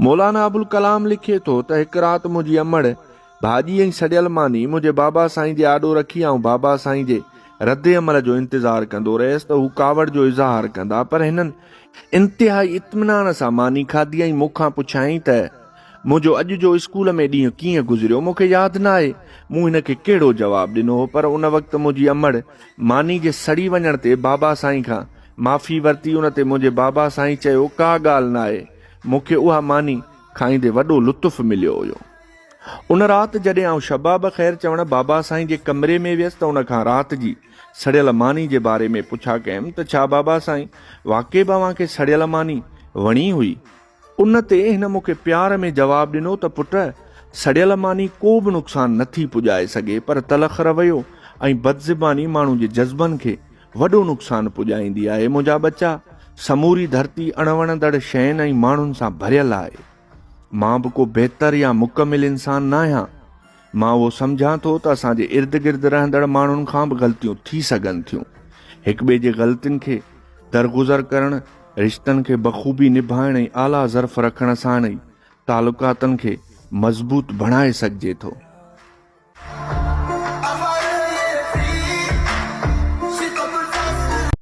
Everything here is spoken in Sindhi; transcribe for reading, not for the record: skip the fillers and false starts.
مولانا ابوالڪلام لکي ٿو ته هڪ رات منهنجي امڙ ڀاڄي ۽ سڙيل ماني منهنجي بابا سائين جي آڏو رکي آئون بابا سائين جي رد عمل جو انتظار ڪندو رهيس ته هو ڪاوڙ جو اظهار ڪندا پر هنن انتهائي اطمينان سان ماني کاڌي ۽ مون کان پڇيائين ته منهنجو اڄ جو اسڪول ۾ ڏينهن ڪيئن گذريو مون کي ياد ناهي مون هن کي ڪهڙو جواب ڏنو هو پر ان وقت منهنجي امڙ ماني جي سڙي وڃڻ تي بابا سائين کان معافي ورتي ان تي منهنجي بابا سائين چيو ڪا ڳالهه ناهي مون کي اها ماني کائيندي وڏو لطف مليو هيو. ان رات جڏهن آئون شباب خير چوڻ بابا سائين جي ڪمري ۾ ويس ته ان کان رات جي سڙيل ماني جي باري ۾ پڇا ڪيم ته ڇا بابا سائين واقعي به اوهان کي سڙيل ماني وڻي هئي؟ ان تي هن مون کي پيار ۾ جواب ڏنو ته پٽ سڙيل ماني ڪو به نقصان نه ٿي پڄائي سگهي پر تلخ رويو ۽ بدزباني ماڻهو جي جذبن کي وڏو نقصان پڄائيندي آهي منهنجا ٻچا سموري ڌرتي اڻوڻندڙ شين ۽ ماڻهن سان ڀريل آهي. مان به ڪو بهتر يا مڪمل انسان ناهيان. مان اهو سمجهان ٿو ته اسان جي ارد گرد رهندڙ ماڻهن کان به غلطيون ٿي سگهن ٿيون. هڪٻئي جي غلطين کي درگذر ڪرڻ، رشتن کي بخوبي نڀائڻ ۽ اعليٰ ظرف رکڻ سان ئي تعلقاتن کي مضبوط بڻائي سگهجي ٿو.